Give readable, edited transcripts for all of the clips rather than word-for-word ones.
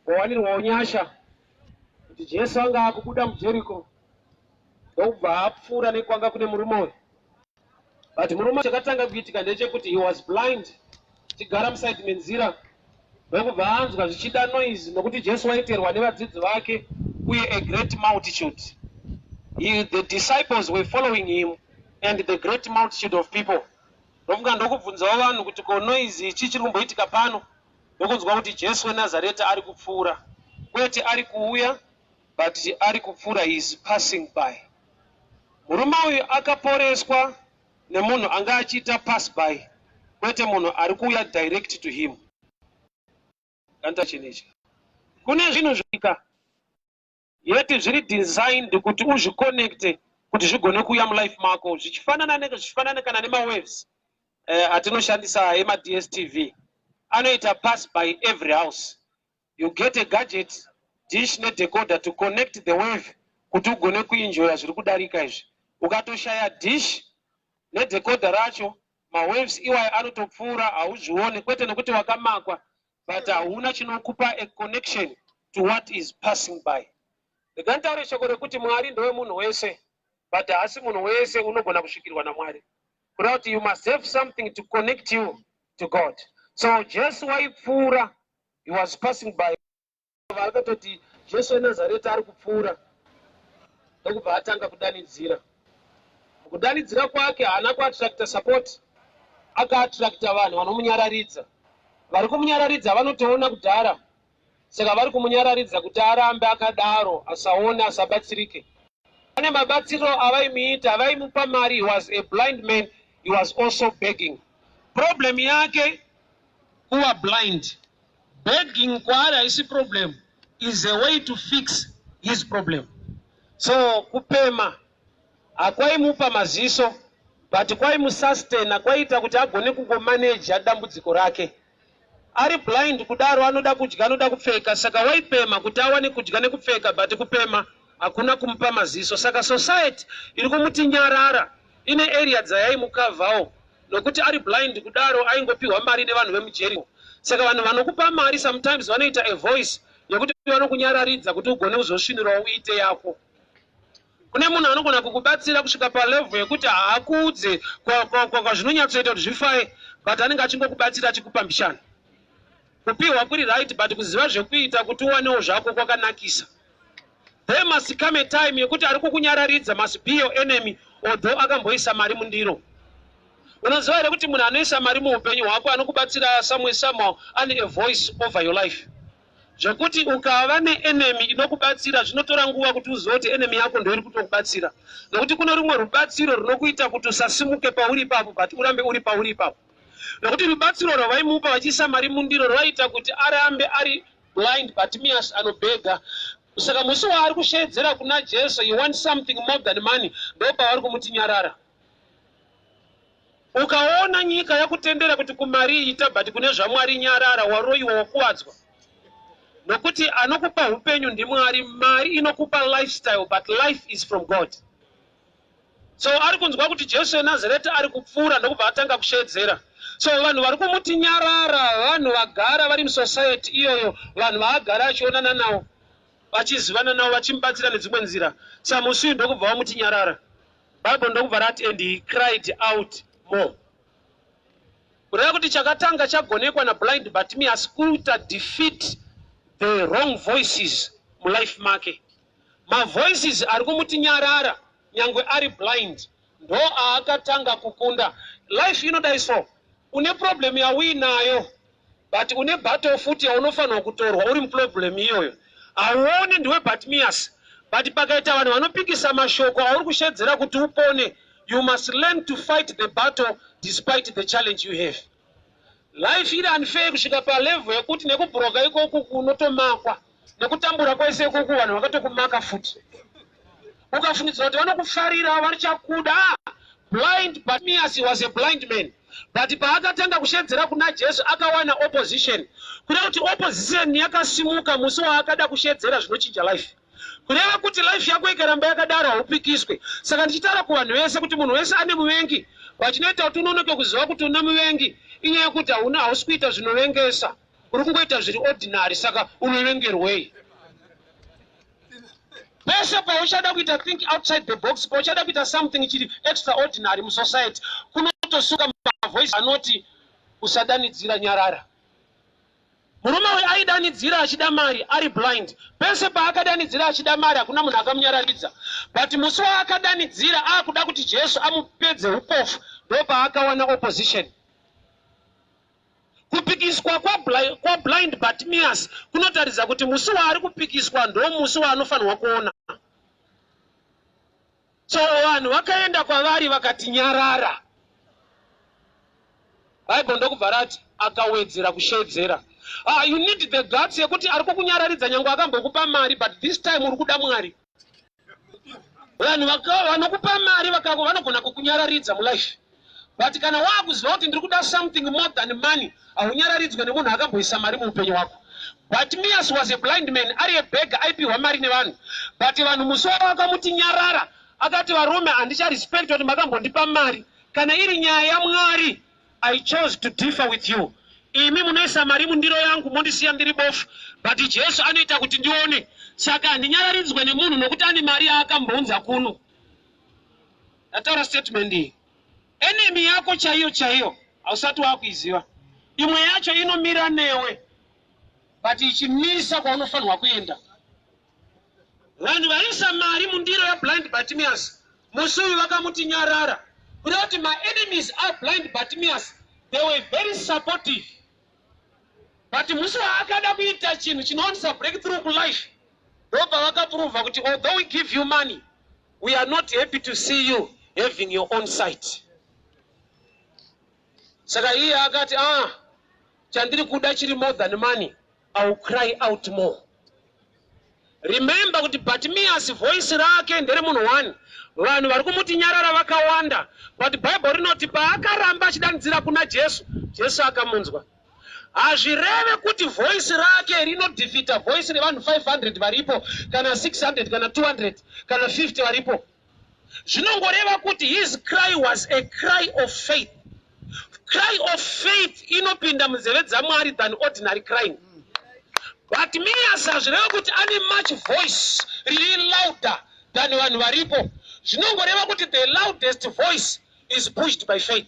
Wawanirwawo nyasha kuti Jesu anga akubuda muJeriko, ndokubva apfuura nekwanga kune murume uyu. But murume, chakatanga kuitika ndechekuti he was blind, chigara musaidi menzira, ndokubva anzwa zvichida noise, nokuti Jesu waiteerwa nevadzidzi vake uye a great multitude. The disciples were following him and the great multitude of people. Ndofunga ndokubvunzawo vanhu kuti, "Ko, noise ichi chiri kumboitika pano?" Ndokunzwa kuti Jesu weNazareta ari kupfuura, kwete ari kuuya, but ari kupfuura. He is passing by. Murume uyu akaporeswa nemunhu anga achiita pass by, kwete munhu ari kuuya direct to him. Kanta chinhu kune zvinhu zvika yeti zviri designed kuti uzviconnecte kuti zvigone kuuya mulife mako, zvichifanana kana nemawaves atinoshandisa emaDStv anoita pass by every house. You get a gadget, dish nedecoder, to connect the wave kuti ugone kuenjoya zviri kudarika izvi. Ukatoshaya dish nedecoder racho, mawaves iwayo anotopfuura, hauzvioni, kwete nekuti wakamakwa, but hauna chinokupa a connection to what is passing by. Rega nditaure shoko rekuti Mwari ndewemunhu wese, but haasi munhu wese unogona kusvikirwa naMwari, kureva kuti you must have something to connect you to God. So Jesu waipfuura, he was passing by. Akatoti Jesu weNazareta ari kupfuura, ndokubva atanga kudanidzira. Mukudanidzira kwake haana kuattracta support, akaattracta vanhu vanomunyararidza. Vari kumunyararidza vanotoona kudhara, saka vari kumunyararidza kuti arambe akadaro, asaone, asabatsirike. Pane mabatsiro avaimuita, vaimupa mari. He was a blind man, he was also begging. Problem yake kuva blind. Begging kwaari haisi problem, is a way to fix his problem. So kupema hakwaimupa maziso, but kwaimusustaina, kwaiita kuti agone kungomaneja dambudziko rake. Ari blind kudaro, anoda kudya, anoda kupfeka, saka waipema kuti awane kudya nekupfeka, but kupema hakuna kumupa maziso. Saka society iri kumuti nyarara ine area dzayaimucoverwo, nokuti ari blind kudaro aingopiwa mari nevanhu vemuJeriko. Saka vanhu vanokupa mari sometimes vanoita a voice yekuti vanokunyararidza kuti ugone kuzosvinirawo uite yako. Kune munhu anogona kukubatsira kusvika palevel yekuti haakuudze kwazvinonyatsoita kuti zvifaye, but anenge achingokubatsira, achikupa mbishana. Kupiwa kuri right, but kuziva zvekuita kuti uwanewo zvako kwakanakisa. There must come a time yekuti ari kukunyararidza must be your enemy, although akamboisa mari mundiro. Unoziva here kuti munhu anoisa mari muupenyu hwako, anokubatsira somewhere, somehow ane a voice over your life, zvekuti ukava neenemy inokubatsira, zvinotora nguva kuti uzive kuti enemy yako ndoiri kutokubatsira, nokuti kune rumwe rubatsiro runokuita kuti usasimuke pauri ipapo, but urambe uri pauri ipapo, nokuti rubatsiro rwavaimupa vachiisa mari mundiro rwaiita kuti arambe ari blind Bartimaeus anobhega. Saka musi waari kushedzera kuna Jesu, he wants something more than money, ndo pavari kumuti nyarara. Ukaona nyika yakutendera kuti kumari ita, but kune zvaMwari nyarara, waroyiwa, wakuwadzwa, nokuti anokupa upenyu ndiMwari. Mari inokupa lifestyle, but life is from God. So ari kunzwa kuti Jesu weNazareti ari kupfuura, ndokubva atanga kushedzera. So vanhu vari kumuti nyarara, vanhu vagara vari musociety iyoyo, vanhu vaagara achionana navo, vachizivana navo, vachimubatsira nedzimwe nzira. Samusi uyu ndokubva vamuti nyarara. Bible ndokubva rati, "And he cried out more," kureva kuti chakatanga chagonekwa nablind Bartimaeus kuita defeat the wrong voices mulife make. Mavoices ari kumuti nyarara nyangwe ari blind, ndo aakatanga kukunda. Life inodai so: une problem yauinayo, but une battle futi yaunofanirwa kutorwa uri muproblem iyoyo. Hauoni, ndiwe Bartimaeus, but pakaita vanhu vanopikisa mashoko auri kushedzera kuti upone, you must learn to fight the battle despite the challenge you have. Life iri unfair kusvika palevel yekuti nekubhuroka ikoku unotomakwa, nekutambura kwese ikoku vanhu vakatokumaka futi. Ukafungidzira kuti vanokufarira, varichakuda. Blind Bartimaeus was a blind man, but paakatanga kushedzera kuna Jesu akawana opposition, kureva kuti opposition yakasimuka musi waakada kushedzera zvinochinja life, kureva kuti life yako ikaramba yakadaro haupikiswe. Saka ndichitaura kuvanhu vese kuti munhu wese ane muvengi. Vachinoita kuti unonoke kuziva kuti una muvengi inyaya yekuti hauna, hausi kuita zvinovengesa. Uri kungoita zviri ordinary, saka unovengerwei? Pese pauchada kuita think outside the box, pauchada kuita something chiri extraordinary musociety, kunotosuka mavoice anoti usadanidzira, nyarara. Murume uyu aidanidzira achida mari ari blind. Pese paakadanidzira achida mari hakuna munhu akamunyararidza. But musi waakadanidzira akuda kuti Jesu amupedze upofu ndopaakawana opposition. Kupikiswa kwablind Bartimaeus kunotaridza kuti musi waari kupikiswa ndomusi waanofanirwa kuona. So vanhu vakaenda kwavari vakati nyarara. Bible ndokubva rati akawedzera kusheedzera. Ah, you need the guts yekuti ari kukunyararidza nyange akambokupa mari but this time uri kuda Mwari. Vanhu vanokupa mari vanogona kukunyararidza mulife but kana waakuziva kuti ndiri kuda something more than money haunyararidzwe nemunhu akamboisa mari muupenyu hwako. Bartimaeus was a blind man, ari a beggar, aipiwa mari nevanhu but vanhu musi wavo vakamuti nyarara, akati varume handicharespect kuti makambondipa mari, kana iri nyaya yaMwari I chose to differ with you. Imi munoisa mari mundiro yangu mondisiya ndiri bofu, but Jesu anoita kuti ndione, saka handinyararidzwe nemunhu nokuti ane mari yaakambounza kuno. Ndataura statement iyi. Enemy yako chaiyo chaiyo hausati wakuiziva. Imwe yacho inomira newe but ichimisa kwaunofanirwa kuenda. Vanhu vaisa mari mundiro yablind Bartimaeus musi uyu vakamuti nyarara. Kureva kuti maenemies ablind Bartimaeus they were very supportive but musi waakada kuita chinhu chinoonesa breakthrough kulife ndobva vakaprova kuti although we give you money we are not happy to see you having your own sight. Saka iye akati ah, chandiri kuda chiri more than money, I will cry out more. Remember kuti Bartimaeus voice rake ndere munhu one. Vanhu vari kumuti nyarara vakawanda, but Bible rinoti paakaramba achidanidzira kuna Jesu, Jesu akamunzwa. Hazvireve kuti voice rake rinodefeata voice revanhu 500 varipo kana 600 kana 200 kana 50 varipo. Zvinongoreva kuti his cry was a cry of faith. Cry of faith inopinda munzeve dzaMwari than ordinary crying. But Mias hazvireve kuti ane much voice riri louder than vanhu varipo. Zvinongoreva kuti the loudest voice is pushed by faith.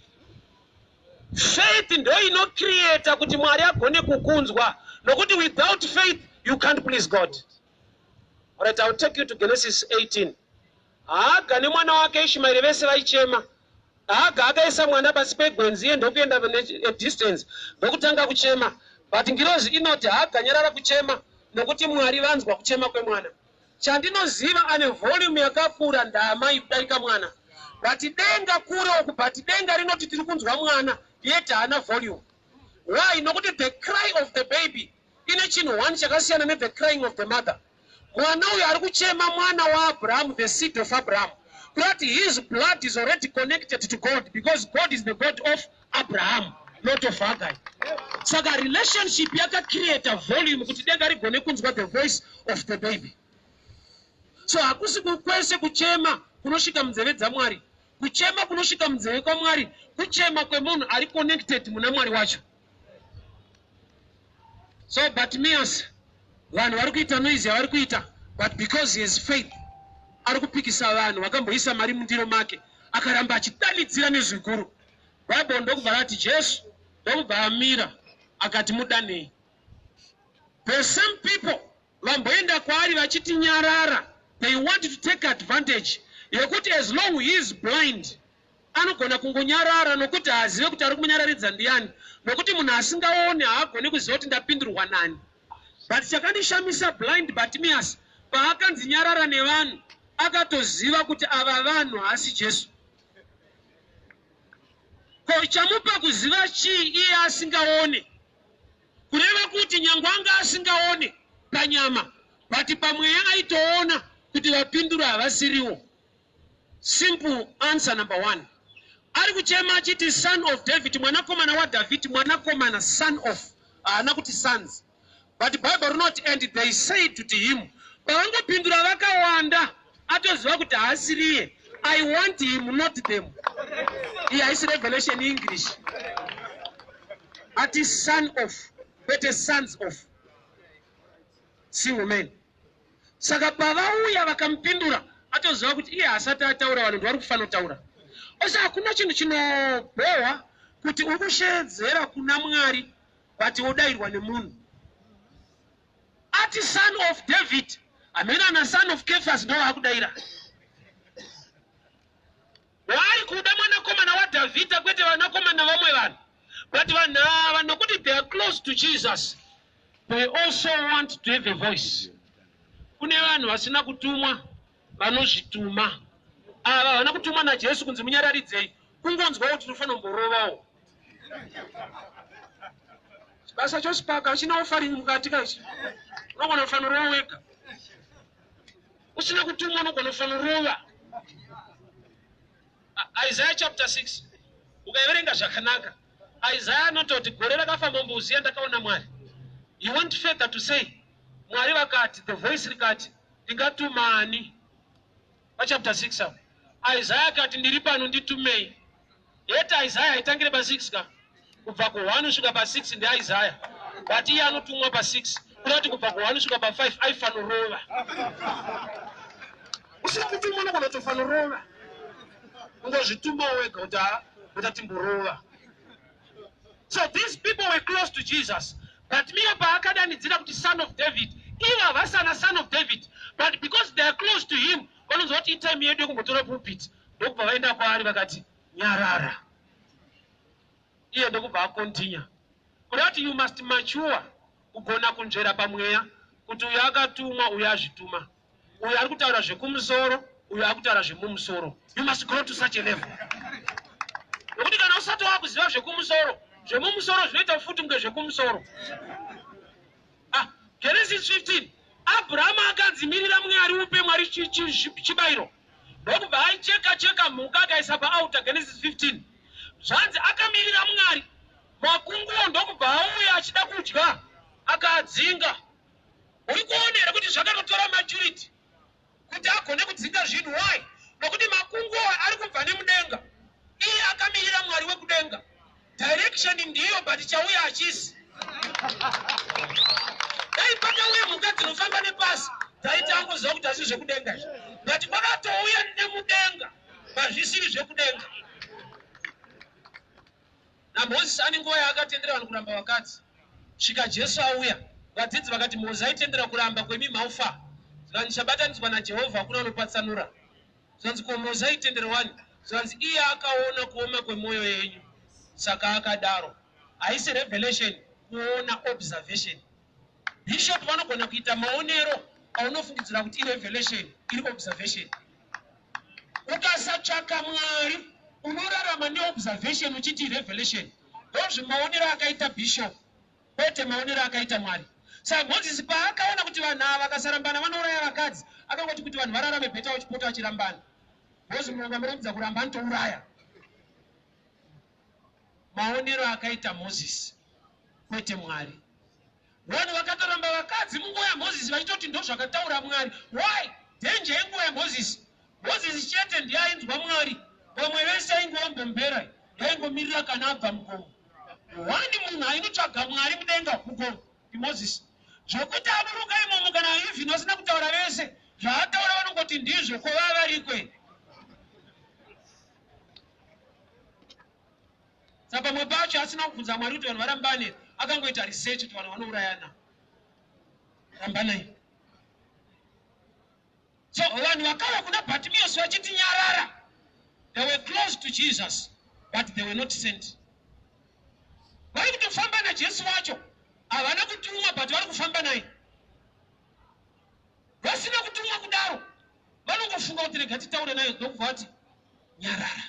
Faith ndo inocreata kuti Mwari agone kukunzwa nokuti without faith you can't please God. Alright, I'll take you to Genesis 18. Haga nemwana wake Ishmaeri vese vaichema. Haga akaisa mwana pasi pegwenzi iye ndokuenda a distance ndokutanga kuchema. But ngirozi inoti Haga nyarara kuchema nokuti Mwari vanzwa kuchema kwemwana. Chandinoziva ane volume yakakura ndaamai kudarika mwana. But denga kure uku but denga rinoti tiri kunzwa mwana yet haana volume. Why? Nokuti the cry of the baby ine chinhu one chakasiyana ne the crying of the mother. Mwana uyu ari kuchema mwana waAbraham, the seed of Abraham. Kurati his blood is already connected to God because God is the God of Abraham, not of Hagai. Saka relationship yakacreata volume kuti denga rigone kunzwa the voice of the baby. So hakusi kwese kuchema kunosvika munzeve dzaMwari. Kuchema kunosvika munzeve kwaMwari kuchema kwemunhu ari connected muna Mwari wacho. So Bartimaeus vanhu vari kuita noise yavari kuita but because he has faith ari kupikisa vanhu vakamboisa mari mundiro make akaramba achidanidzira nezwi guru. Bible ndokubva rati Jesu ndokubva amira akati mudanei. The same people vamboenda kwaari vachiti nyarara they want to take advantage yekuti as long he is blind Anogona kungonyarara nokuti haazive kuti ari kumunyararidza ndiyani nokuti munhu asingaone haagone kuziva kuti ndapindurwa nani. But chakandishamisa blind Bartimeus paakanzi nyarara nevanhu akatoziva kuti ava vanhu haasi Jesu. Ko chamupa kuziva chii iye asingaone? Kureva kuti nyangwe anga asingaone panyama but pamweya aitoona kuti vapindura havasiriwo. Simple answer number one. Ari kuchema achiti son of David, mwanakomana waDhavhidhi, mwanakomana, son of, haana kuti sons. But Bible rinoti and they said to him, pavangopindura vakawanda atoziva kuti haasiriye. I want him not them. Iyi haisi revelation English. Ati son of. Kwete sons of single men. Saka pavauya vakamupindura, atoziva kuti iye haasati ataura, vanhu ndivari kufanotaura. Ose hakuna chinhu chinobhohwa kuti uri kusheedzera kuna Mwari but wodairwa nemunhu. Ati son of David, hamene ana son of Kefas ndo vaakudaira. Waari kuda mwanakomana waDhavhidha, kwete vanakomana vamwe vanhu. But vanhu ava, nokuti they are close to Jesus, they also want to have a voice. Kune vanhu vasina kutumwa vanozvituma. Ava havana kutumwa naJesu kunzi munyararidzei, kungonzwawo kuti tinofanira kumborovawo. Chibasa chosipaka china offering mukati kaichi, unogona kufanorova wega usina kutumwa, unogona kufanorova. Isaiah chapter 6 ukaiverenga zvakanaka, Isaiah anototi gore rakafa mambo Uziya ndakaona Mwari. He went further to say Mwari vakati, the voice rikati, ndingatuma ani? Pachapter 6 apo Isaiah akati, ndiri pano, nditumei. Yet Isaiah haitangire pa6 ka, kubva ku1 kusvika pa6 ndiIsaiah, but iye anotumwa pa6, kuda kuti kubva ku1 kusvika pa5 aifanorova. Usina kutumwa unogona kutofanorova, ungozvitumawo wega kuti ha, kuta timborova. So these people were close to Jesus, but miyo paakadanidzira kuti son of David, ivo havasana son of David, but because they are close to him, vanonzwa kuti itime yedu yekumbotora pulpit, ndokubva vaenda kwaari vakati nyarara, iye ndokubva akontinya. Kuda kuti you must mature kugona kunzvera pamweya kuti uyu akatumwa, uyu azvituma, uyu ari kutaura zvekumusoro, uyu ari kutaura zvemumusoro. You must grow to such a level, nokuti kana usati wakuziva zvekumusoro, zvemumusoro zvinoita futi kunge zvekumusoro. Ah, Genesis 15, Abrahama akanzi mirira Mwari, upe Mwari chibayiro, ndokubva aicheka cheka mhuka akaisa paaltar. Genesis 15, zvanzi akamirira Mwari, makunguo ndokubva auya achida kudya, akaadzinga. Uri kuona here kuti zvakatotora maturity kuti agone kudzinga zvinhu? Why? Nokuti makunguo ari kubva nemudenga, iye akamirira Mwari wekudenga. Direction ndiyo, but chauya hachisi. Dai pakauya mhuka dzinofamba nepasi, taiti angoziva kuti hasi zvekudenga izvi, but kwakatouya nemudenga pazvisiri zvekudenga. NaMozisi ane nguva yaakatendera vanhu kuramba vakadzi, svika Jesu auya. Vadzidzi vakati, Mozi aitendera kuramba kwemi maufa. Zvikanzi, chabatanidzwa naJehovha hakuna unopatsanura. Zvikanzi, ko Mozi aitendera wani? Zvikanzi, iye akaona kuoma kwemwoyo yenyu, saka akadaro. Haisi revelation, kuona, observation. Bishop vanogona kuita maonero aunofungidzira kuti irevelation, iri observation. Ukasatsvaka Mwari, unorarama neobservation uchiti revelation. Ndozvimaonero akaita bishop, kwete maonero akaita Mwari. Saka Mozisi paakaona kuti vanhu ava vakasarambana vanouraya vakadzi, akangoti kuti vanhu vararame better vachipota vachirambana, because munhu angamurambidza kuramba anotouraya. Maonero akaita Mozisi, kwete Mwari. Vanhu vakatoramba vakadzi munguva yaMozisi vachitoti ndozvakataura Mwari. Why? Danger yenguva yaMozisi, Mozisi chete ndiye ainzwa Mwari, vamwe vese aingova mbombera yaingomirira kana abva mugomo. One munhu ainotsvaga Mwari mudenga mugomo ndiMozisi, zvokuti aburuka imomo, kana even vasina kutaura vese zvaataura, vanongoti ndizvo. Ko vava varikwe? Saka pamwe pacho asina kubvunza Mwari kuti vanhu varambane, akangoita research kuti vanhu vanourayana, rambanai. So vanhu vakauya kuna Bartimaeus vachiti nyarara, they were close to Jesus, but they were not sent. Vari kutofamba naJesu wacho, havana kutumwa, but vari kufamba naye vasina kutumwa. Kudaro vanongofunga kuti rega titaure naye, ndokubva vati nyarara.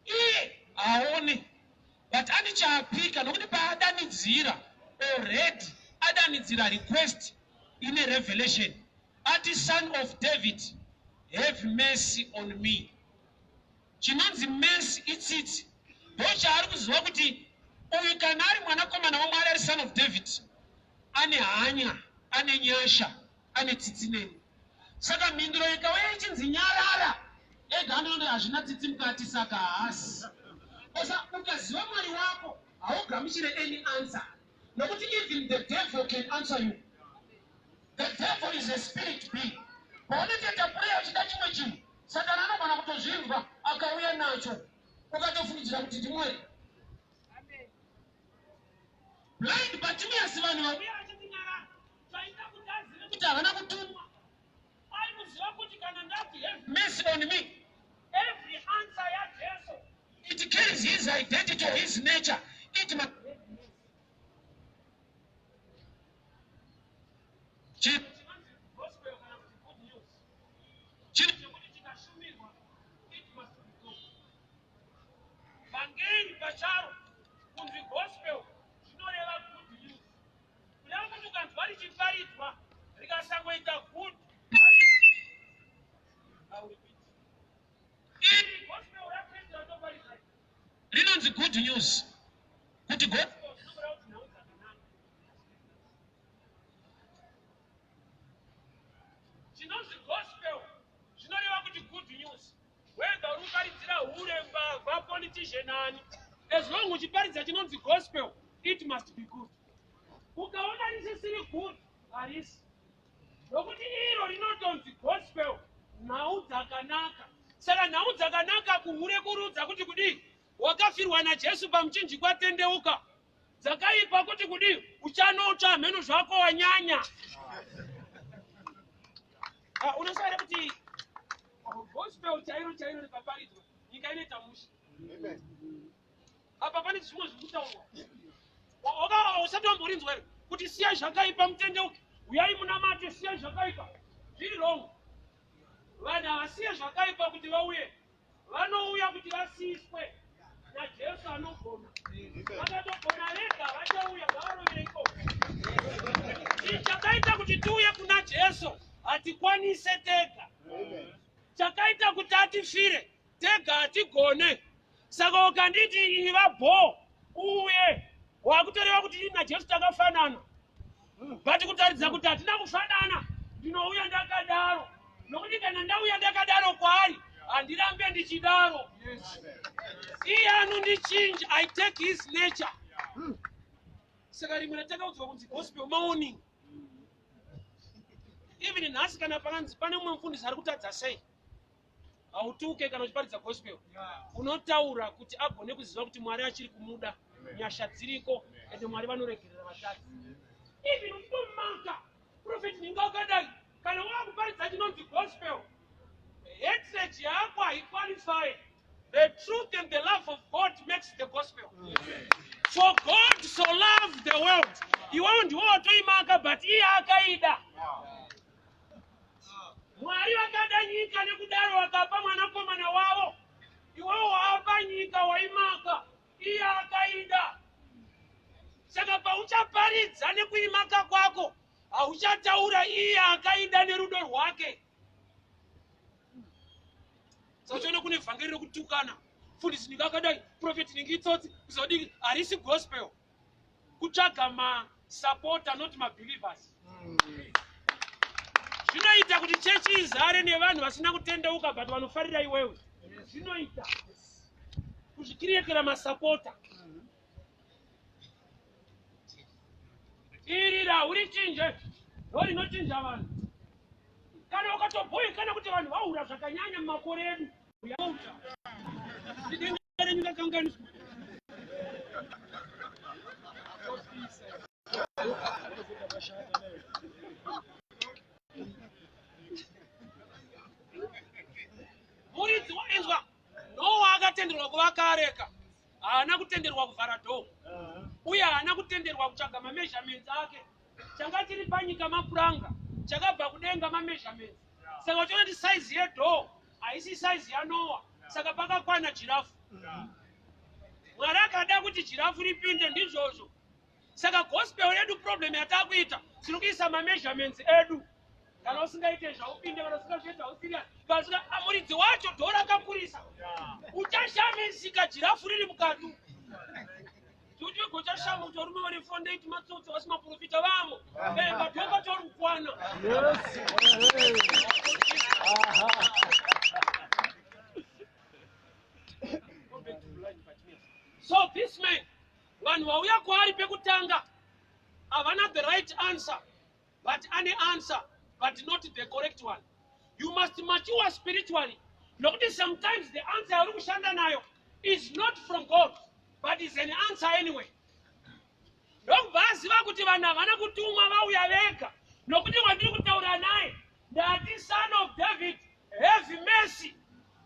Iye haone, but ane chaapika, nokuti paadanidzira already adanidzira request ine revelation. Ati, "Son of David, have mercy on me." Chinonzi mercy itsitsi. Ndo chaari kuziva kuti uyu kana ari mwanakomana waMwari, ari son of David, ane hanya, ane nyasha, ane tsitsi neni. Saka mhinduro ikauya ichinzi nyarara, ega anoona hazvina tsitsi mukati, saka haasi osa. Ukaziva Mwari wako, haugamuchire any answer. Nokuti even the devil can answer you. The devil is a spirit being. Paunotoita prayer uchida chimwe chinhu, Satani anogona kutozvinzwa akauya nacho. Ukatofungidzira kuti ndiMwari. Blind Bartimaeus vanhu vauya vachitinyarara. Chaita kuti azive kuti havana kutumwa. Aikuziva kuti kana ndati have mercy on me. Every answer yaJesu it carries his identity or his nature. It must chinhu chekuti chikashumirwa it must be good. Vhangeri pacharo kunzi gospel zvinoreva good news. Kureva kuti ukanzwa richiparidzwa rikasangoita good harisi. I will repeat. Iri gospel raKristu ratoparidza rinonzi good news. Kuti gospel zvinoreva kuti nhau dzakanaka. Chinonzi gospel zvinoreva kuti good news. Whether uri kuparidzira hure, mbavha, politician ani, as long uchiparidza chinonzi gospel, it must be good. Ukaona risisiri good, harisi. Nokuti iro rinotonzi gospel, nhau dzakanaka. Saka nhau dzakanaka kuhure kurudza kuti kudii? Wakafirwa naJesu pamuchinjikwa tendeuka. Dzakaipa kuti kudii? Uchanotsva hameno zvako wanyanya. Ah, unoziva here kuti gospel chairo chairo rikaparidzwa nyika inoita mushe. Apa pane zvimwe zviri kutaurwa. Waka usati wamborinzwa here kuti siyai zvakaipa mutendeuke, uyai munamate, siyai zvakaipa. Zviri wrong. Vanhu havasiye zvakaipa kuti vauye Vanouya kuti vasiswe naJesu anogona. Vakatogona vega vachauya ngavarovere ikoko. Chakaita kuti tiuye kuna Jesu hatikwanise tega. Chakaita kuti atifire tega hatigone. Saka ukanditi iva bho uye wakutoreva kuti ini naJesu takafanana. But kutaridza kuti hatina kufanana ndinouya ndakadaro nokuti kana ndauya ndakadaro kwaari handirambe ndichidaro. Iye anondichinja, I take his nature. Saka rimwe ratakaudzwa kunzi gospel maoning. Even nhasi kana pakanzi pane mumwe mufundisi ari kutadza sei hautuke kana uchiparidza gospel unotaura kuti agone kuziva kuti mwari achiri kumuda nyasha dziriko ende mwari vanoregerera vatadzi even uchitomaka profeti ninga wakadai kana wakuparidza chinonzi gospel hatred yako haiqualify the truth and the love of god makes the gospel for god so loved the world iwewo ndiwo watoimaka but iye akaida Mwari vakada nyika nekudaro vakapa mwanakomana wavo. Iwewo waapa nyika waimaka, iye akaida. Saka pauchaparidza nekuimaka kwako, hauchataura iye akaida nerudo rwake. Saka uchiona kune vhangeri rekutukana, mfundisi ninge akadai, profeti ninge itsotsi, kuzodii, harisi gospel. Kutsvaga ma supporter not ma believers. Zvinoita kuti chechi izare nevanhu vasina kutendeuka but vanofarira iwewe. Zvinoita kuzvikiriekera masapota. Iri raurichinje ndorinochinja vanhu. Kana ukatobhoikana kuti vanhu vahura zvakanyanya mumakore edu. Denga renyu rakanganiswa. Muridzi wainzwa Noa akatenderwa kuvaka areka, haana kutenderwa kuvhara dhoo uye haana kutenderwa kutsvaga mameasurements ake. Changa chiri panyika mapuranga, chakabva kudenga mameasurements. Saka uchiona kuti size yedhoo haisi size yaNoa, saka pakakwana jirafu. Mwari akada kuti jirafu ripinde, ndizvozvo. Saka gospel yedu problem yatakuita tiri kuisa mameasurements edu. Kana usingaite zvaupinde, kana usingazviite hausirious. Kana muridzi wacho dhoo rakakurisa, uchashamisika jirafu riri mukati. Kuti gochashama kuti varume vane fondeiti matsotsi vasi maprofita vamo. Eh, but wakati vari kukwana. Yes. Aha. Go back to blind Bartimaeus. So this man, vanhu vauya kwaari pekutanga. But ane answer, but not the correct one. You must mature spiritually, nokuti sometimes the answer yauri kushanda nayo is not from God, but is an answer anyway. Ndokubva aziva kuti vanhu havana kutumwa, vauya vega, nokuti wandiri kutaura naye ndati, "Son of David, have mercy."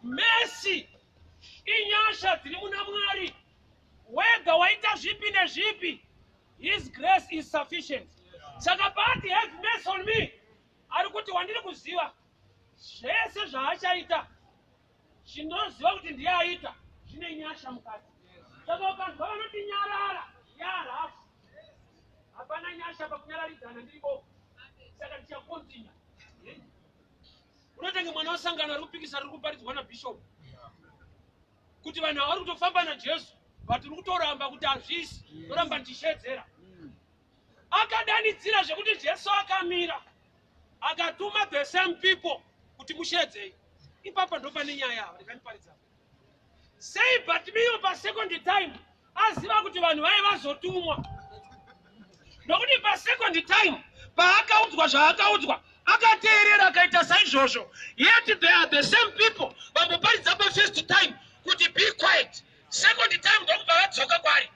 Mercy inyasha dziri muna Mwari. Wega waita zvipi nezvipi, His grace is sufficient. Saka paati, "Have mercy on me," ari kuti wandiri kuziva zvese zvaachaita, chinoziva kuti ndiye aita, zvine nyasha mukati. Saka ukanzwa vanoti nyarara, yarafu, hapana nyasha pakunyararidzana. Ndiribo, saka ndichakontinya. Unotenge mwana wasangano ari kupikisa riri kuparidzwa nabishop kuti vanhu havari kutofamba naJesu, but uri kutoramba kuti hazvisi, toramba ndichishedzera. Akadanidzira zvekuti Jesu akamira, akatuma the same people kuti mushedzei. Ipapa ndo pane nyaya yavo rekandiparidza. Sei Bartimiyo pasecond time aziva kuti vanhu vai vazotumwa? Nokuti pasecond time paakaudzwa zvaakaudzwa, akateerera, akaita saizvozvo. Yet they are the same people vamboparidza pafirst time kuti be quiet. Second time ndokubva vadzoka kwari.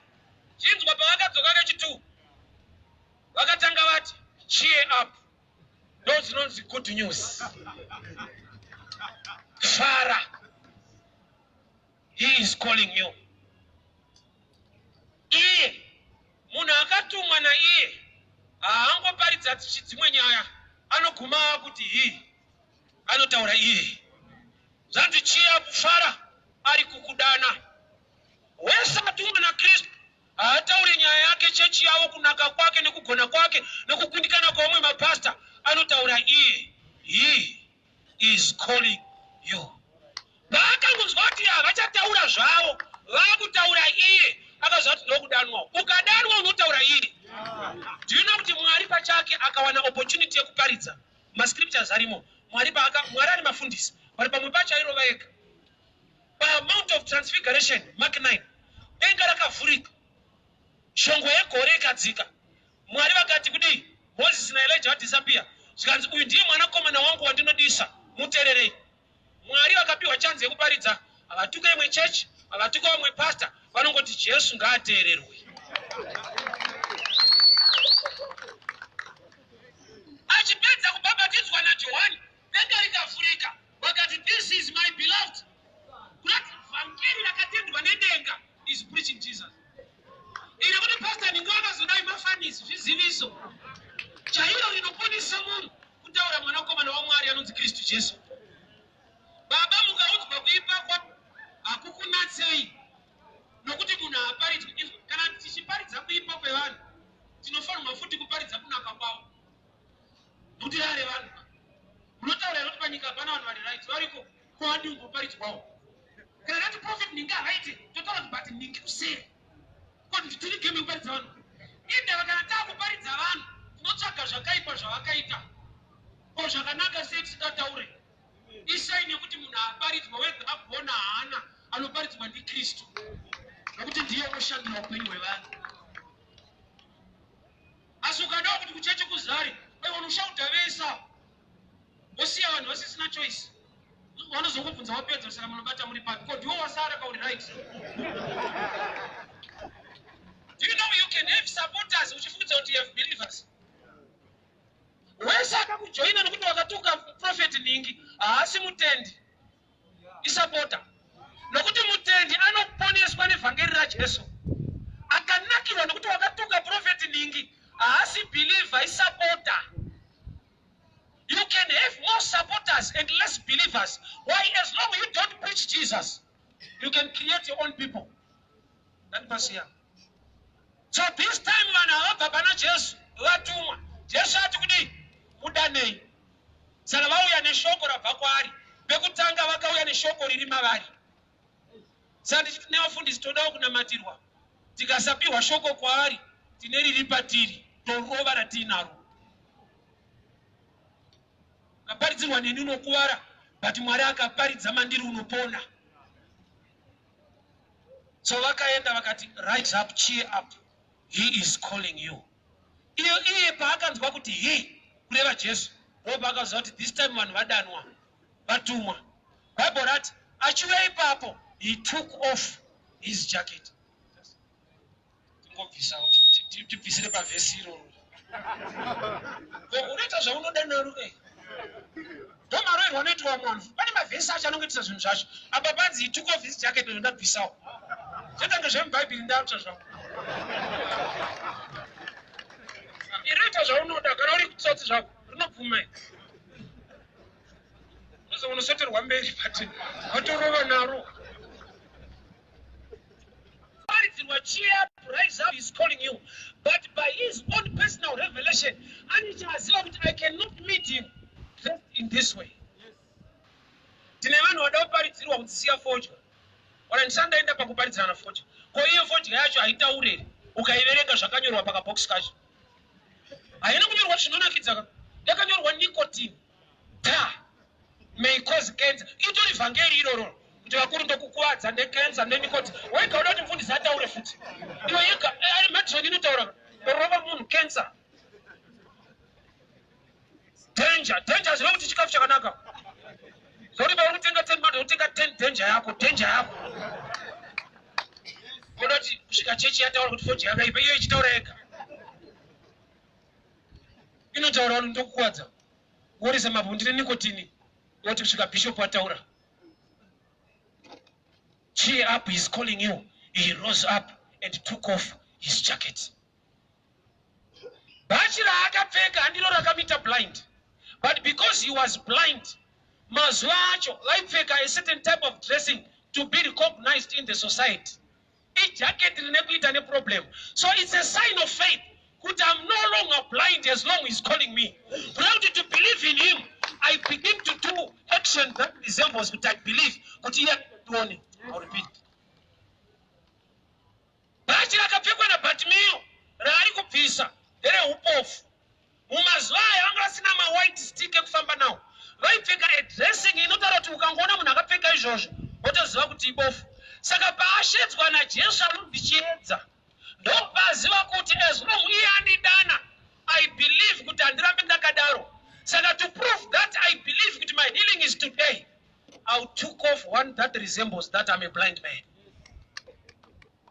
Chinzwa, pavakadzoka kechi2, vakatanga vati, "Cheer up." Ndo dzinonzi good news. Fara, he is calling you. Iye munhu akatumwa naiye haangoparidza dzimwe nyaya, anoguma akuti he anotaura iye. Zvanzi, "Cheer up, fara, ari kukudana." Wese atumwa naKristu haatauri nyaya yake, chechi yavo, kunaka kwake nekugona kwake nekukundikana kwavamwe mapasta. Anotaura iye. He is calling you. Paakangonzwa kuti havachataura zvavo, vaakutaura iye, akaziva kuti ndokudanwa. Ukadanwa unotaura iye. Do you know kuti Mwari pachake akawana opportunity yekuparidza, mascriptures arimo, Mwari paaka, Mwari ari mafundisi, but pamwe pacho airova ega. PaMount of Transfiguration, Mark 9, denga rakavhurika, shongwe yegore ikadzika. Mwari vakati kudii? Mozisi naElija vadisappear. Zvikanzi, "Uyu ndiye mwanakomana wangu wandinodisa, muteererei." Mwari vakapiwa chanzi yekuparidza, havatuke imwe chechi, havatuke vamwe pasta, vanongoti Jesu ngaateererwe. Achipedza kubhabhatidzwa naJohani, denga rikavhurika, vakati, "This is my beloved." Kurati vhangeri rakatendwa nedenga is preaching Jesus. Iri kuti pasta ninge vakazodai mafanisi zviziviso chairo rinoponesa munhu kutaura mwanakomana waMwari anonzi Kristu Jesu. Baba, mukaudzwa kuipa kwa hakukunatsei, nokuti munhu haaparidzwi. Kana tichiparidza kuipa kwevanhu, tinofanirwa futi kuparidza kunaka kwavo, nokuti rare vanhu. Munotaura here kuti panyika hapana vanhu vari right? Variko. Kwadi umboparidzwawo. Kana tati prophet ninge havaite, totaura kuti but ningi kuseri kwati tiri game yekuparidza vanhu. Indava kana taakuparidza vanhu tinotsvaga zvakaipa zvavakaita, ko zvakanaka sei tisingataure? Isai nekuti munhu haaparidzwa wega, agona haana, anoparidzwa ndiKristu, nokuti ndiye unoshandura upenyu hwevanhu. Asi ukadawo kuti kuchechi kuzare, aiwa, unoshauta vesa, wosiya vanhu vasisina choice. Vanozongobvunza wapedza, saka munobata muri papi? Ko ndiwo wasara pauri right. Do you know you can have supporters uchifungidza kuti you have believers? Wese akakujoina nokuti wakatuka prophet ningi haasi mutendi, isupporter, nokuti mutendi anoponeswa nevhangeri raJesu. Akanakirwa nokuti wakatuka prophet ningi haasi believer, isupporter. You can have more supporters and less believers. Why? As long you don't preach Jesus, you can create your own people. Ndandipasiya. So this time vanhu havabva pana Jesu, vatumwa. Jesu ati kudii? Mudanei. Saka vauya neshoko rabva kwaari. Pekutanga vakauya neshoko riri mavari. Saka ndichiti nevafundisi, todawo kunamatirwa. Tikasapiwa shoko kwaari, tine riri patiri, torova ratiinaro. Ukaparidzirwa neni unokuvara, but Mwari akaparidza mandiri unopona. So vakaenda vakati, "Rise up, cheer up, he is calling you." Iyo iye paakanzwa kuti he Kureva Jesu. Ndopaakaziva kuti this time vanhu vadanwa, vatumwa. Bible rati achiuya ipapo he took off his jacket. Tingobvisa tibvisire pavhesi iroro. Ko unoita zvaunoda naro eh. Ndomaroerwa anoitwa vamwe vanhu. Pane mavhesi acho anongoitisa zvinhu zvacho. Apa panzi he took off his jacket ndabvisawo. Zvotange zvemubhaibheri ndatsva zvangu. Inoita zvaunoda kana uri tsotsi zvako rinobvuma iri. Unosoterwa mberi but watorova naro. Paridzirwa cheer up, rise up, he's calling you. But by his own personal revelation, ane chaaziva kuti I cannot meet him dressed in this way. Tine vanhu vada kuparidzirwa kunzi siya fodya. Wana ndisati ndaenda pakuparidzirana fodya. Ko iyo fodya yacho haitaure here? Ukaiverenga zvakanyorwa pakabox kacho. Haina kunyorwa zvinonakidza ka. Yakanyorwa nicotine. Ta may cause cancer. Itori vhangeri iroro kuti vakuru ndokukuvadza necancer nenicotine. Wega uda kuti mfundisi ataure futi. Iwe yega eh, ari matron inotaura rova munhu cancer. Danger, danger zvinova kuti chikafu chakanaka. Zori pauri kutenga 10 bado utenga 10 danger yako, danger yako. Voda kuti kusvika chechi yataura kuti fodya yakaipa iyo ichitaura yega. Inotaura kuti ndokukuwadza. Worisa mabhu ndine nicotine. Woti kusvika bishop ataura. Cheer up, he's calling you. He rose up and took off his jacket. Bhachi raakapfeka handiro rakamuita blind but because he was blind mazuva acho vaipfeka a certain type of dressing to be recognized in the society. Ijacket rine kuita neproblem so it's a sign of faith kuti I'm no longer blind as long he's calling me. Kuda kuti to believe in him I begin to do action that resembles kuti I believe kuti iye andione. I'll repeat. Bhachi rakapfekwa naBhatimiyo raari kubvisa nderehupofu. Mumazuva aya vanga vasina mawhite stick ekufamba nawo. Vaipfeka a dressing inotaura kuti ukangoona munhu akapfeka izvozvo wotoziva kuti ibofu. Saka paashedzwa naJesu anonzi chiedza ndopaziva kuti as long iye andidana I believe kuti handirambi ndakadaro. Saka to prove that I believe kuti my healing is today I took off one that resembles that I'm a blind man.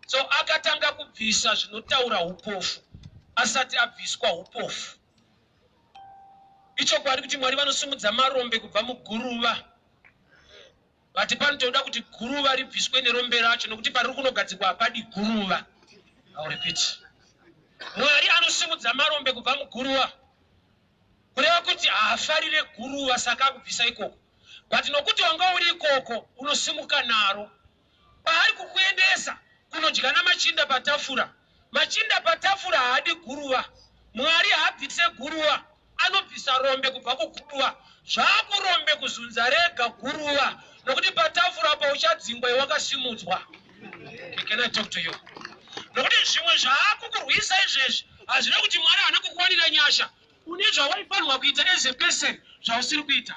So akatanga kubvisa zvinotaura upofu asati abviswa upofu. Ichokwadi kuti Mwari vanosimudza marombe kubva muguruva. But panotoda kuti guruva ribviswe nerombe racho nokuti pariri kunogadzikwa hapadi guruva. I'll repeat. Mwari anosimudza marombe kubva muguruva. Kureva kuti haafarire guruva saka akubvisa ikoko. But nokuti wanga uri ikoko unosimuka naro. Paari kukuendesa kunodya namachinda patafura. Machinda patafura haadi guruva. Mwari haabvise guruva, anobvisa rombe kubva kuguruva. Zvakurombe kuzunza rega guruva nokuti patafura apa uchadzingwa iwe wakasimudzwa. Can I talk to you? Nokuti zvimwe zvaakukurwisa izvezvi hazvina kuti Mwari haana kukuwanira nyasha. Une zvawaifanirwa kuita as a person zvausiri kuita.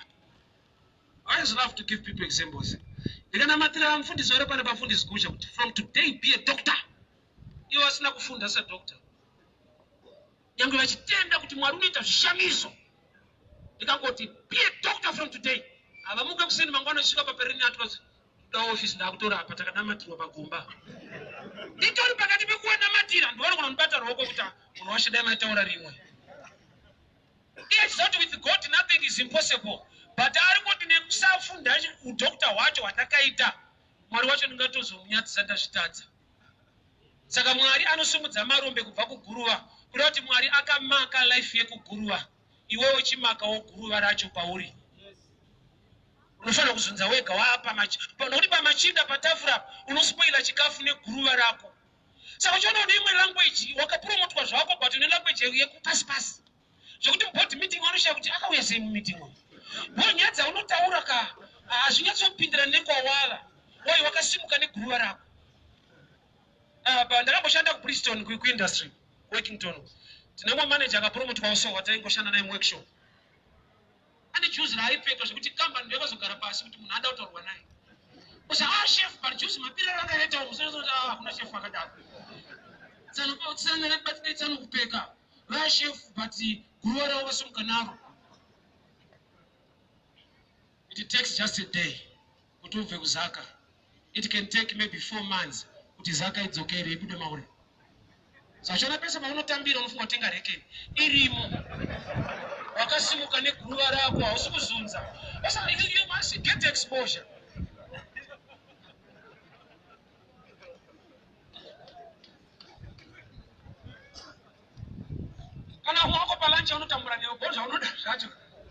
I always love to give people examples. Ndikanamatira mufundisi vari pane pafundisi Guzha kuti from today be a doctor. Ivo vasina kufunda sadoctor. Nyangwe vachitenda kuti Mwari unoita zvishamiso. Ndikangoti be a doctor from today. Havamuke kuseni mangwana chisvika paperini atwa da office ndakutorapa takanamatirwa pagomba. Nditori pakati pekuwanamatira ndivanogona kundibata ruoko kuti ah, munhu washe dai maitaura rimwe. Iye achiziva kuti with God nothing is impossible but ari kuti nekusafunda udoctor hwacho hwatakaita Mwari wacho ndingatozomunyadzisa ndazvitadza. Saka Mwari anosimudza marombe kubva kuguruva kureva kuti Mwari akamaka life yekuguruva iwewe uchimakawo guruva racho pauri. Unofanira kuzunza wega waapa nokuti pamachinda patafura unospoila chikafu neguruva rako. Saka uchiona une imwe language wakapromotwa zvako but une language yekupasi pasi zvekuti muboard meeting vanoshaya kuti akauya sei mumeeting uyu bo nyaya dzaunotaura ka hazvinyatsopindirana nekwawava wai wakasimuka neguruva rako apa ndakamboshanda kubriston kuindustry workington tine mumwe manager akapromotwawo so wataingoshanda naye muworkshop Ane juzi raaipfeka zvekuti kambani ndokazogara pasi kuti munhu ada kutaurwa naye. Usa ah chef but juzi mapiriro anga yaita umu sezvo ah hakuna chef akadaro. Tsano tsano batsira tsano kupfeka. Vashefu but guruva ravo vasimuka naro. It takes just a day kuti ubve kuZaka. It can take maybe 4 months kuti Zaka idzokere ibude mauri. Saka pese paunotambira unofunga kutenga rekeni irimo, wakasimuka neguruva rako, hausi kuzunza. Saka you must get exposure. Kana wako palunch unotambura newe bho zvaunoda zvacho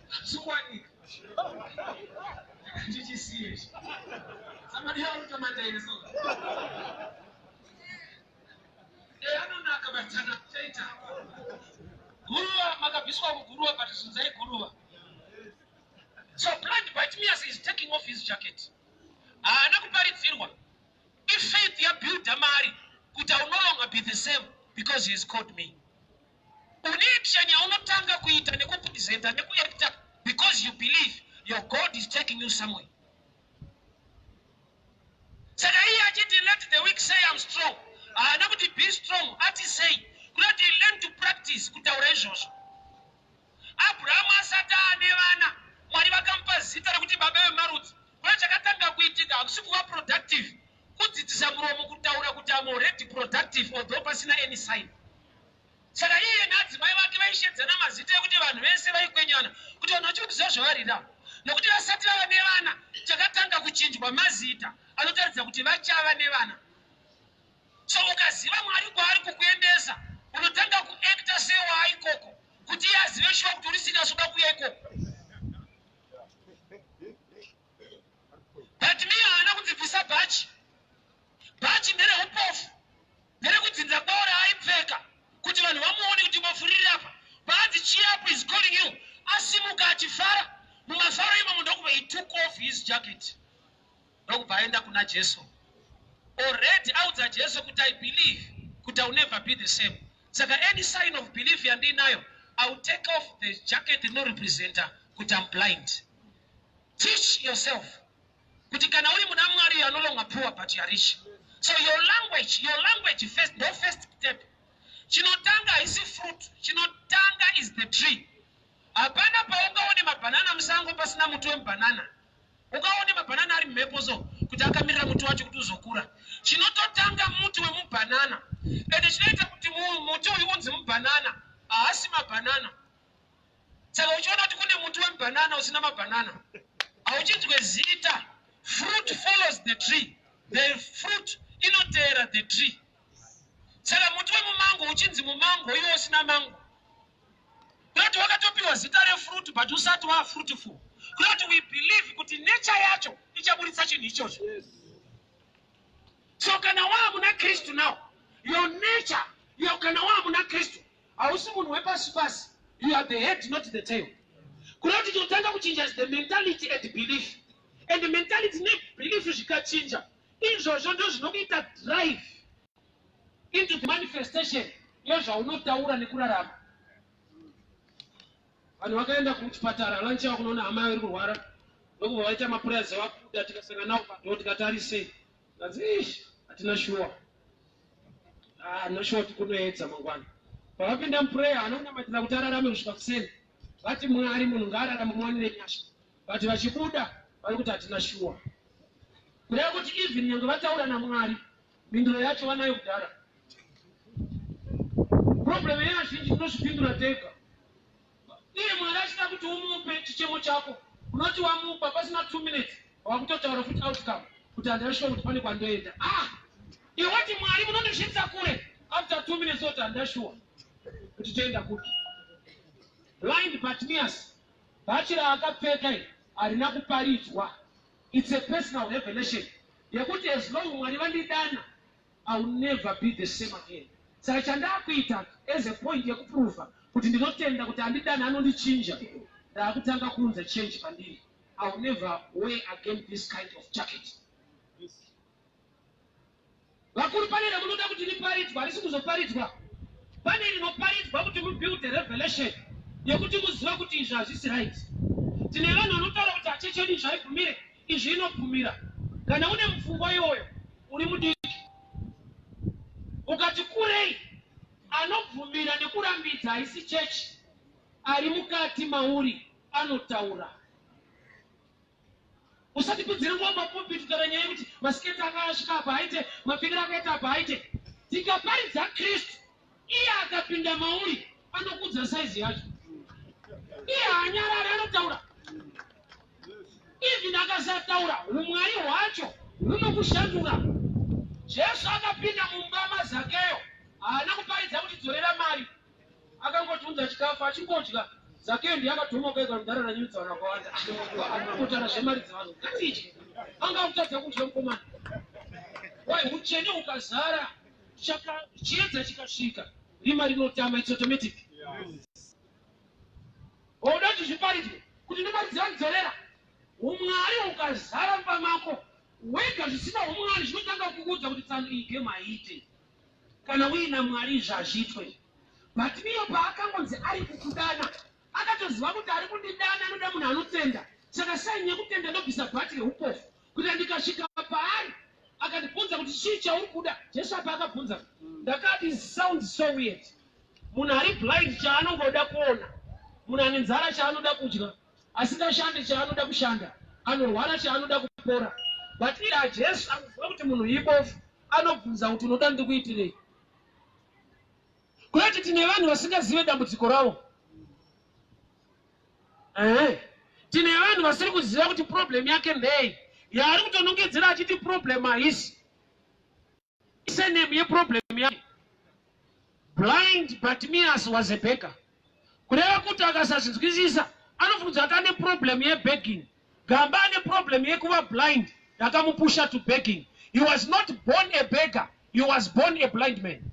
hazvikuwanika. Ndichisiye somebody anotamanda ine so anonaka batana chaita guruva makabviswa kuguruva, but zunzai guruva. So blind Bartimaeus is taking off his jacket. Haana kuparidzirwa, ifaith yabuilda mari kuti I will no longer be the same because he has called me. Une action yaunotanga kuita nekupresenta nekuacta because you believe your God is taking you somewhere. Saka iye achiti, "Let the weak say I'm strong," haana kuti be strong, ati say. Kunoti learn to practice kutaura izvozvo. Abrahamu asati aane vana, Mwari vakamupa zita rekuti baba vemarudzi. Kuna chakatanga kuitika, hakusi kuva productive, kudzidzisa muromo kutaura kuti am already productive, although pasina any sign. Saka iye neadzimai vake vaishedzana mazita ekuti vanhu vese vaikwenyana kuti vanhu vachiri kuziva zvavarira, nokuti vasati vava nevana. Chakatanga kuchinjwa mazita anotaridza kuti vachava nevana. So ukaziva Mwari kwaari kukuendesa, unotanga kuacta sewaaikoko kuti iye azive shuwa kuti uri serious uda kuuya ikoko. But me haana kunzibvisa bhachi. Bhachi ndereupofu, nderekudzinza kwavo raaipfeka kuti vanhu vamuone kuti bofu riri apa. Paanzi, "Cheer up, is calling you," asimuka achifara. Mumafaro imomo ndokubva he took off his jacket, ndokubva aenda kuna Jesu. Already audza Jesu kuti, "I believe kuti I will never be the same. Saka any sign of belief yandiinayo, I will take off the jacket rinorepresenta kuti am blind." Teach yourself kuti kana uri muna Mwari, you are no longer poor but you are rich. So your language, your language first, no first step. Chinotanga haisi fruit, chinotanga is the tree. Hapana paungaone mabhanana musango pasina muti wemubhanana. Ukaone mabhanana ari mumhepo so kuti akamirira muti wacho kuti uzokura. Chinototanga muti wemubhanana, ende chinoita kuti muti uyu unzi mubhanana haasi mabhanana. Saka uchiona kuti kune muti wemubhanana usina mabhanana, hauchinzwe zita. Fruit follows the tree, the fruit inoteera the tree. Saka muti wemumango uchinzi mumango iwo usina mango, kunoti wakatopiwa zita refruit but usati wafruitful. Kunoti we believe kuti nature yacho ichaburitsa chinhu ichocho. So kana waa muna Kristu now, your nature your, kana waa muna Kristu, hausi munhu wepasi pasi. You are the head, not the tail. Kuda kuti chinotanga kuchinja is the mentality and belief, and mentality nebelief zvikachinja, izvozvo ndo zvinokuita drive into the manifestation yezvaunotaura nekurarama. Vanhu vakaenda kuchipatara lunch yavo kunoona hama yavo iri kurwara, ndokubva vaita maprayers, vabuda, tikasangana navo padoor, tikatarisei, kanzi, "Ish, hatina shuwa, hatina shuwa kuti kunoedza mangwana." Pavapinda muprayer, haana kunamatira kuti ararame kusvika kuseni. Vati, "Mwari, munhu ngaararame, muwanire nyasha." But vachibuda vari kuti, "Hatina shuwa." Kureva kuti even nyange vataura naMwari, mhinduro yacho vanayo kudhara. Problem yevazhinji, tinozvipindura tega. Iye Mwari achida kuti umupe chichemo chako, unoti wamupa, pasina 2 minutes wakutotaura futi outcome kuti handashuwa kuti pane kwandoenda. Ah, iwe wati, "Mwari, munondisvitsa kure." After 2 minutes oti, "Handashuwa kuti toenda kupi." Blind Bartimaeus, bhachi raakapfeka iri harina kuparidzwa. It's a personal revelation yekuti as long Mwari vandidana, I will never be the same again. Saka chandakuita as a point yekuprova kuti ndinotenda kuti andidana anondichinja, ndaakutanga kuunza change pandiri. I will never wear again this kind of jacket. Vakuru, pane ramunoda kuti riparidzwa, harisi kuzoparidzwa. Pane rinoparidzwa kuti mubuild revelation yekuti muziva kuti izvi hazvisi right. Tine vanhu vanotaura kuti hachechi izvi haibvumire, izvi inobvumira. Kana une mupfungwa iyoyo, uri mudiki. Ukati kurei. Anobvumira nekurambidza haisi chechi. Ari mukati mauri anotaura. Usatipinzire nguva papulpit kutaura nyaya yekuti masiketi anga asvika apa haite, mapfekero akaita apa haite. Tikaparidza Kristu iye akapinda mauri anokudza saizi yacho. Iye haanyarari anotaura. Even akasataura humwari hwacho hunokushandura. Jesu akapinda mumba maZakeyo haana kuparidza kuti dzorera mari. Akangoti unza chikafu achingodya Zakeyo ndiye akadhomoka ega mudhara ranyudza vanhu vakawanda kutaura zvemari dzevanhu ngatidye anga akutadza kudya mukomana why hutsvene hukazara chaka chiedza chikasvika rima rinotama it's automatic wauda kuti zviparidzwe kuti nemari dzevanhu dzorera umwari hukazara mumba mako wega zvisina umwari zvinotanga kukuudza kuti tsano iyi game haiite Kana uina Mwari izvi hazviitwe. Bartimeo paakangonzi ari kukudana akatoziva kuti ari kundidana anoda munhu anotenda saka sign yekutenda ndobvisa bhachi reupofu kuita ndikasvika paari akandibvunza kuti chii chauri kuda Jesu apa akabvunza ndakati sounds so weird munhu ari blind chaanongoda kuona munhu ane nzara chaanoda kudya asingashande chaanoda kushanda anorwara chaanoda kupora but iye ajesu anoziva kuti munhu ibofu anobvunza kuti unoda ndikuitirei kwete tine vanhu vasingazive dambudziko ravo ehe tine vanhu vasiri kuziva kuti problem yake ndei yaari kutonongedzera achiti problem haisi Surname yeproblem yake. Blind Bartimaeus was a beggar. Kureva kuti akasazvinzwisisa anofunga kuti ane problem yebegging. Gamba ane problem yekuva blind yakamupusha to begging. He was not born a beggar, he was born a blind man.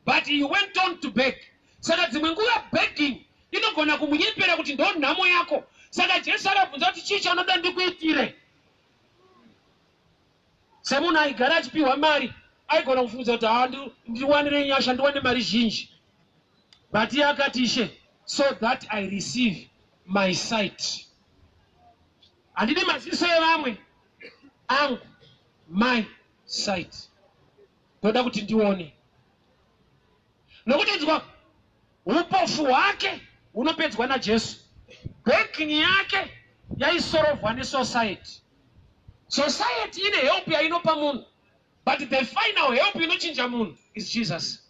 But he went on to beg. Saka dzimwe nguva begging inogona kumunyepera kuti ndo nhamo yako. Saka Jesu akabvunza kuti chii chaunoda ndikuitire? Semunhu aigara achipiwa mari aigona kufungidza kuti haa ndiwanire nyasha ndiwane mari zhinji but iye akati ishe so that I receive my sight. Handidi maziso evamwe angu my sight. Ndoda kuti ndione. Nokuti inzwa upofu hwake hunopedzwa naJesu. Begging yake yaisorovhwa nesociety. Society ine help yainopa munhu but the final help inochinja munhu is Jesus.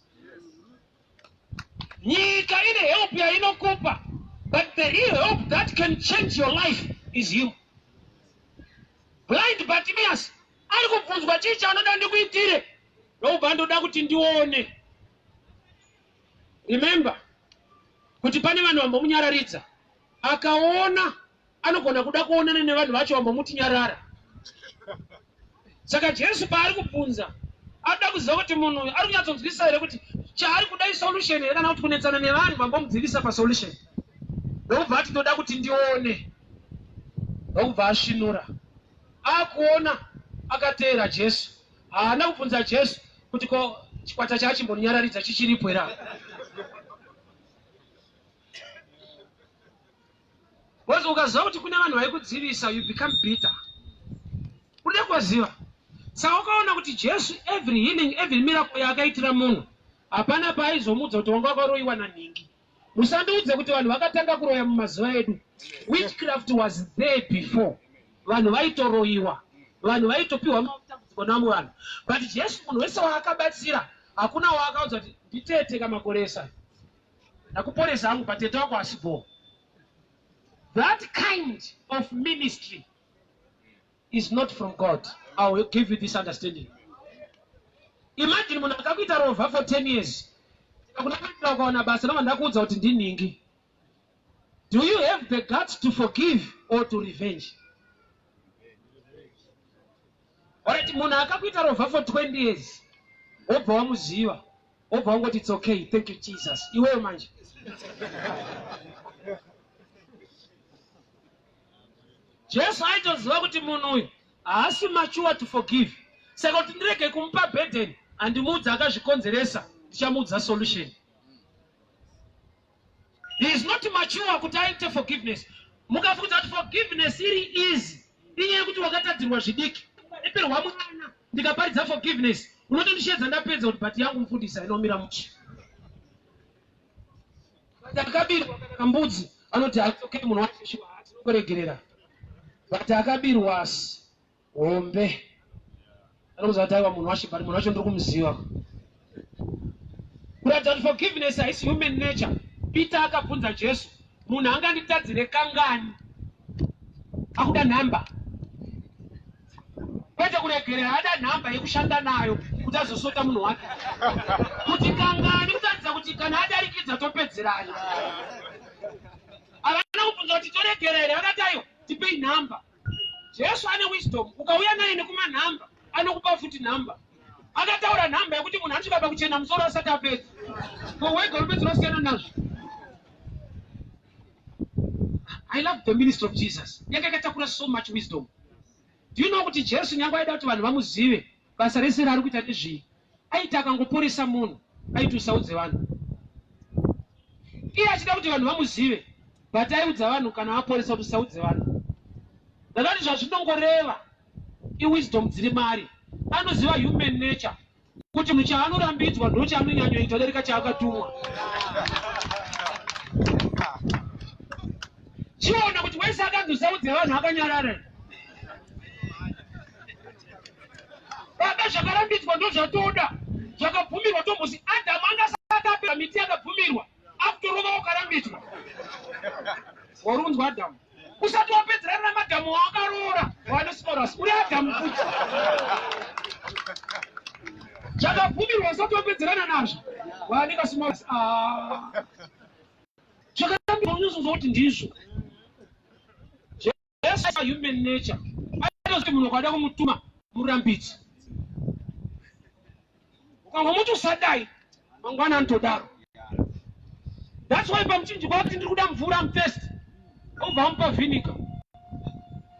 Nyika ine help yainokupa but the real help that can change your life is him. Blind Bartimaeus ari kubvunzwa chii chaanoda ndikuitire ndobva ndoda kuti ndione. Remember kuti pane vanhu vambomunyararidza akaona anogona kuda kuonana nevanhu vacho vambomuti nyarara saka jesu paari kubvunza anoda kuziva kuti munhu uyu ari kunyatsonzwisisa here kuti chaari kuda isolution here kana kuti kunetsana nevanhu vambomudzivisa pasolution ndokubva ati ndoda kuti ndione ndokubva asvinura akuona akateera jesu haana kubvunza jesu kuti ko chikwata chaachimbonyararidza chichiripo here Because ukaziva kuti kune vanhu vaikudzivisa you become bitter. Unoda kuvaziva. Saka ukaona kuti Jesu every healing, every miracle yaakaitira munhu hapana paaizomuudza kuti wanga wakaroyiwa nanhingi. Musandiudze kuti vanhu vakatanga kuroya mumazuva edu. Witchcraft was there before. Vanhu vaitoroyiwa. Vanhu vaitopiwa matambudziko nevamwe vanhu. But Jesu munhu wese waakabatsira hakuna waakaudza kuti nditete kamakore ese Ndakuporesa hangu but tete wako hasi bhoo. That kind of ministry is not from God. I will give you this understanding. Imagine munhu akakuita rovha for 10 years. Tikakunamatira ukawana basa ndobva ndakuudza kuti ndinhingi. Do you have the guts to forgive or to revenge? Alright, munhu akakuita rovha for 20 years wobva wamuziva wobva wangoti it's okay thank you jesus iwewe manje jesu aitoziva kuti munhu uyu haasi mature to forgive saka kuti ndirege kumupa burden handimuudza akazvikonzeresa ndichamuudza solution He is not mature kuti aite forgiveness. Mukafungidza kuti forgiveness iri easy, inyaya yekuti wakatadzirwa zvidiki. Ukareperwa mwana ndikaparidza forgiveness, unotondisheedza ndapedza kuti but yangu mufundisi ainomira muchi. But akabirwa kana kambudzi anoti it's okay munhu wacho shuwa tinokuregerera. But akabirwa hombe anokuza kuti aiwa munhu wacho but munhu wacho ndiri kumuziva. Kuratidza kuti forgiveness haisi human nature. Peter akabvunza Jesu, munhu anganditadzire kangani? Akuda nhamba. Kwete kuregerera, ada nhamba yekushanda nayo kuti azosota munhu wake. Kuti kangani kutaridza kuti kana adarikidza topedzerana. Havana kubvunza kuti toregera here, vakati aiwa tipei nhamba. Jesu ane wisdom, ukauya naye nekumanhamba anokupa futi nhamba. Akataura nhamba yekuti munhu anosvika pakuchena musoro asati apedza. Ko wega unopedzera usiyana nazvo. I love the ministry of Jesus. Yanga yakatakura so much wisdom. Do you know kuti Jesu nyange aida kuti vanhu vamuzive basa rese raari kuita nezvii? Aiti akangoporesa munhu aiti usaudze vanhu. Iye achida kuti vanhu vamuzive but aiudza vanhu kana aporesa kuti usaudze vanhu. Ndakati zvazvinongoreva iwisdom dziri maari. Anoziva human nature kuti munhu chaanorambidzwa ndochaanonyanyoita kudarika chaakatumwa. Chiona kuti wese akanzi usaudze vanhu akanyarara. Baba zvakarambidzwa ndozvatoda zvakabvumirwa tombozi Adamu anga asati apera miti yakabvumirwa akutorova wakarambidzwa. Warunzwa Adamu. Usati wapedzerana namadhamu wawakaroora wanosimoras uri Adamu futi. Zvakabvumirwa usati wapedzerana nazvo wanika simoras. Ah. Zvakarambidzwa unozonzwa kuti ndizvo. Jesu human nature. Anozoti munhu ukada kumutuma murambidzi. Ukangomuti usadai mangwana anotodaro. That's why pamuchinjikwa kuti ndiri kuda mvura I'm thirsty. Obva amupa vinegar.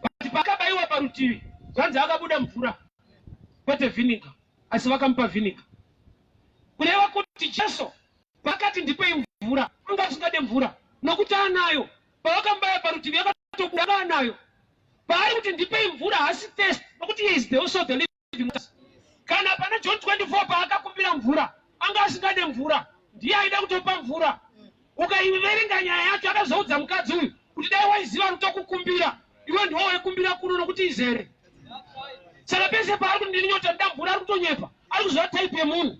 But pakabaiwa parutivi zvanzi akabuda mvura kwete vinegar asi vakamupa vinegar. Kureva kuti Jesu pakati ndipei mvura anga asingade mvura nokuti anayo Pavakamubaya parutivi yakatobuda anga anayo. Paari kuti ndipei mvura haasi thirst nokuti he is the also the living water. Kana pana John 24 paakakumbira mvura anga asingade mvura ndiye aida kutopa mvura. Ukaiverenga nyaya yacho akazoudza mukadzi uyu kuti dai waiziva anotokukumbira iwe ndiwo waikumbira kuno nokuti izere. Saka pese paari kuti ndini nyota ndida mvura ari kutonyepa ari kuziva type yemunhu.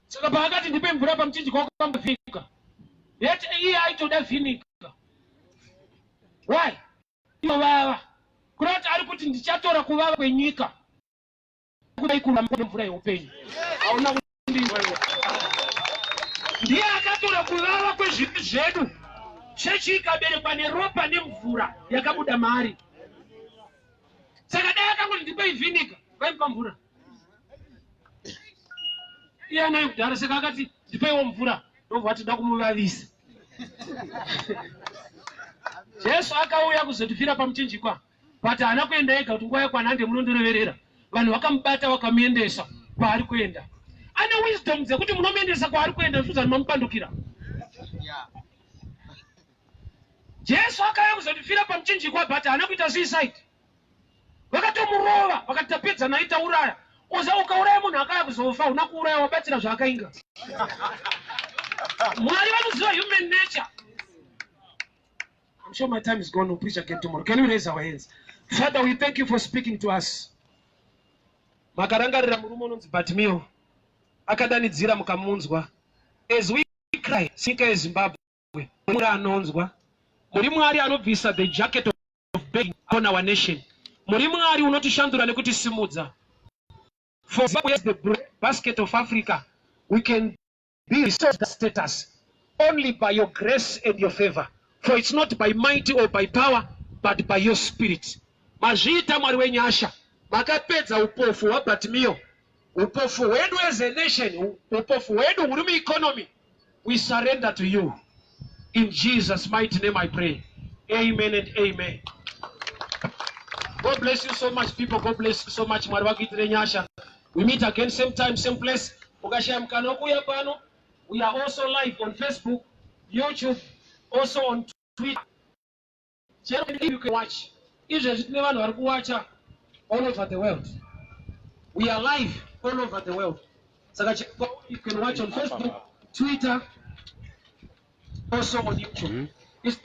Saka paakati ndipe mvura pamuchinjikwa wakambovhinika. Yet iye aitoda vhinika. Why? Inovava. Kureva kuti ari kuti ndichatora kuvava kwenyika. Kudai kuramba nemvura yeupenyu. Hauna kundinzwa iwe. Ndiye akatora kuvava kwezvivi zvedu. Chechi ikaberekwa neropa nemvura yakabuda maari. Saka dai akangoti ndipei vhinika, vaimupa mvura. Iye anayo kudhara saka akati ndipeiwo mvura ndobva vati da kumuvavisa. Jesu akauya kuzotifira pamuchinjikwa but haana kuenda ega kuti nguva yakwana hande munondireverera. Vanhu vakamubata vakamuendesa kwaari kuenda. Ane wisdom dzekuti munomuendesa kwaari kuenda zvichizani mamupandukira. Jesu akauya kuzotifira pamuchinjikwa but haana kuita suicide. Vakatomurova vakati tapedza naye tauraya. Oza ukauraya munhu akaya kuzofa una kuuraya wabatsira zvaakainga. Mwari vanoziva human nature. I'm sure my time is gone. We'll preach again tomorrow. Can we raise our hands? Father, we thank you for speaking to us. Makarangarira murume unonzi Bartimeo akadanidzira mukamunzwa. As we cry, nyika yeZimbabwe, muri anonzwa. Muri Mwari anobvisa the jacket of begging upon our nation. Muri Mwari unotishandura nekutisimudza. For Zimbabwe is the bread basket of Africa. We can be restored that status only by your grace and your favor. For it's not by might or by power, but by your spirit. Mazviita Mwari wenyasha, makapedza upofu hwaBartimeo, upofu hwedu as a nation, upofu hwedu huri mueconomy. We surrender to you. In Jesus' mighty name I pray. Amen and amen. God bless you so much people. God bless you so much. Mwari vakuitire nyasha. We meet again same time, same place. Ukashaya mukana wekuuya pano, we are also live on Facebook, YouTube, also on Twitter. Chero you can watch. Izvezvi tine vanhu vari kuwacha all over the world. We are live all over the world. Saka you can watch on Facebook. Twitter, also on YouTube. It's